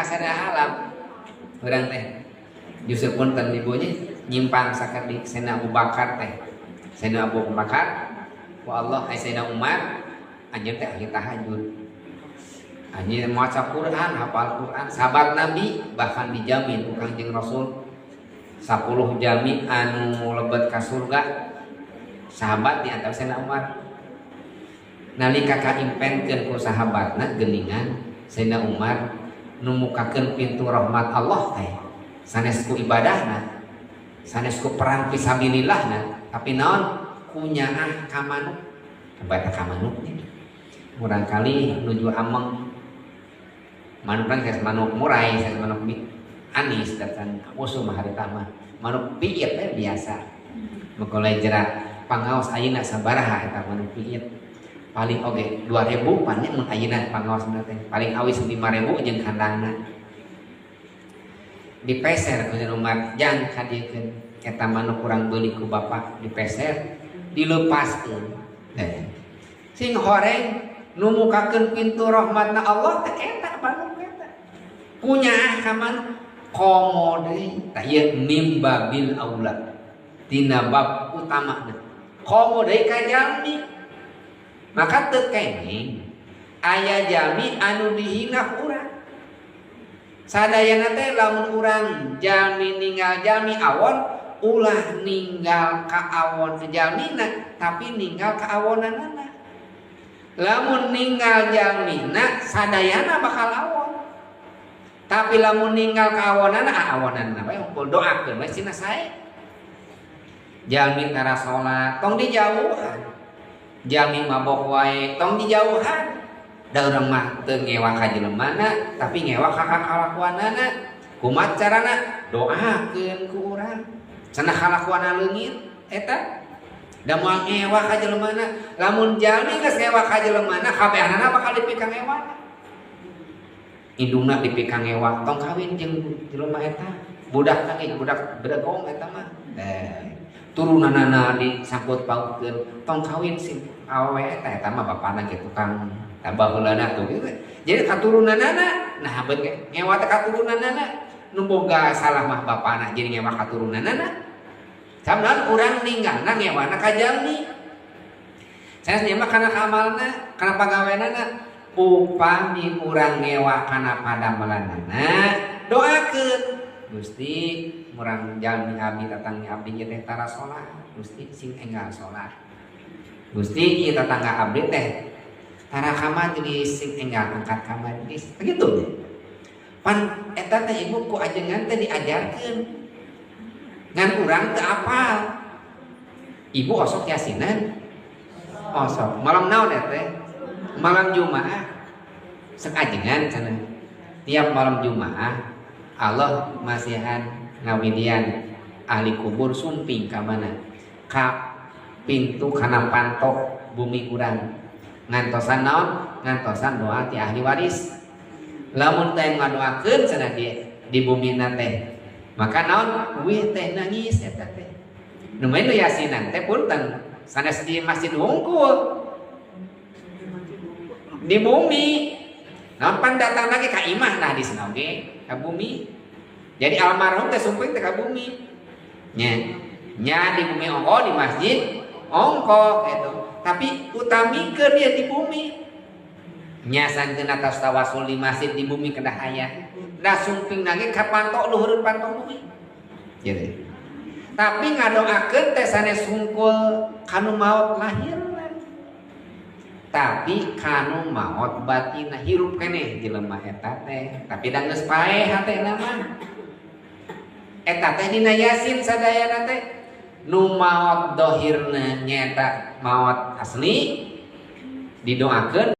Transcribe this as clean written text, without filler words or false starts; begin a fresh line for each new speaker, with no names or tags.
ka sadaya alam. Urang teh justru punten ibunya nyimpang sakedik Sayyidina Abu Bakar teh. Sayyidina Abu Bakar wa Allah Sayyidina Umar anjeun teh ahli tahajud. Anjeun maca Quran, hafal Quran, sahabat Nabi bahkan dijamin ku Kangjeng Rasul 10 jami anu lebet ka surga sahabat di antara Sayyidina Umar. Nalika kaimpenkeun ku sahabatna geuningan Sayyidina Umar numukakeun pintu rahmat Allah teh sanes ku ibadahna, sanes ku perang fisabilillahna, tapi naon ku nyaah ka manuk. Baca ka manuk nya. Murangkali nuju ameng manuk kan sanes manuk murai, sanes manuk anis datang usum harita mah manuk piit teh biasa. Mengkolai jerat pangaos ayeuna sabaraha eta manuk piit paling oge 2000 pan nya mun ayeuna pangaosna teh paling awis 5000 jeung kandangna. Dipeser ku Umar jang kadiekeun eta manuk kurang beuli ku bapak, dipeser dilepaskeun. Sing horeng numukakeun pintu rahmatna Allah teh eta manuk eta. Kunyaah ka manuk komo deui tah ieu mimbabil aula tina bab utamana komo deui ka jalmi. Maka teu kenging aya jalmi anu dihina ku urang. Sadayana teh lamun urang jalmi ninggal jalmi awon, ulah ninggal ka awon jalmina tapi ninggal ka awonanana. Lamun ninggal jalmina sadayana bakal awon. Tapi lamun ninggal ka awonana, awonanana bae unggul doakeun we cenah sae. Jalmi tara salat tong dijauhan. Jalmi mabok wae tong dijauhan. Da urang mah teu ngewa ka jelemana tapi ngewa ka kalakuanana. Kumaha carana? Doakeun ku urang. Cenah kalakuanna leungit eta. Da moal ngewa ka jelemana. Lamun jalmi geus ngewa ka jelemana kabehanana bakal dipikangewana. Indungna dipikangewa tong kawin jeung jelema eta. Budak ge budak bedegong eta mah. Turunanana disangkut pautkeun tong kawin si awewe eta, eta mah bapana ge tukang tambah heulana tuh gitu. Jadi katurunanana nah beut ge ngewa teh katurunanana nu boga salah mah bapana jadi ngewa katurunanana. Sampean urang ninggalna ngewana ka jalmi. Sanes nya mah kana amalna, kana pagawenana. Upami urang ngewa kana padamelanana, doakeun Gusti murang jalmi abdi tatangga abdi ieu teh tara salat, Gusti sing enggal salat. Gusti ieu tatangga abdi teh tara ka majelis sing enggal angkat ka majelis. Begitu nya. Pan eta teh ibu ku ajengan teh diajarkeun. Ngan urang teu apal. Ibu osok yasinan. Osok. Malam naon eta teh? Malam Jumaah. Sek ajengan cenah. Tiap malam Jumaah Allah masihan ngawidian ahli kubur sumping ka mana? Ka pintu kana pantok bumi urang. Ngantosan naon? Ngantosan doa ti ahli waris. Lamun teh ngadoakeun cenah di bumi na teh. Maka naon? Wih teh nangis eta teh. Nu main nu yasinan teh punten sanes di masjid hungkul. Di bumi. Naon pan datang lagi ka imah nah di sana oge ka bumi. Jadi almarhum teh sumping teh ka bumi. Nya. Nya di bumi ongko di masjid ongko gitu. Tapi utamikeun dia di bumi. Nya santeun atas tawasul di masjid di bumi kedah aya. Da sumping nage ka pantok luhureun pantok bumi. Gitu. Tapi ngadoakeun teh sanes hungkul kanu maot lahirna. Tapi kanu maot batinna hirup keneh jelema eta teh. Tapi da geus paeh hatena mah. Eta teh dina Yasin sadayana teh nu maot dohirna nyaeta maot asli didoakeun.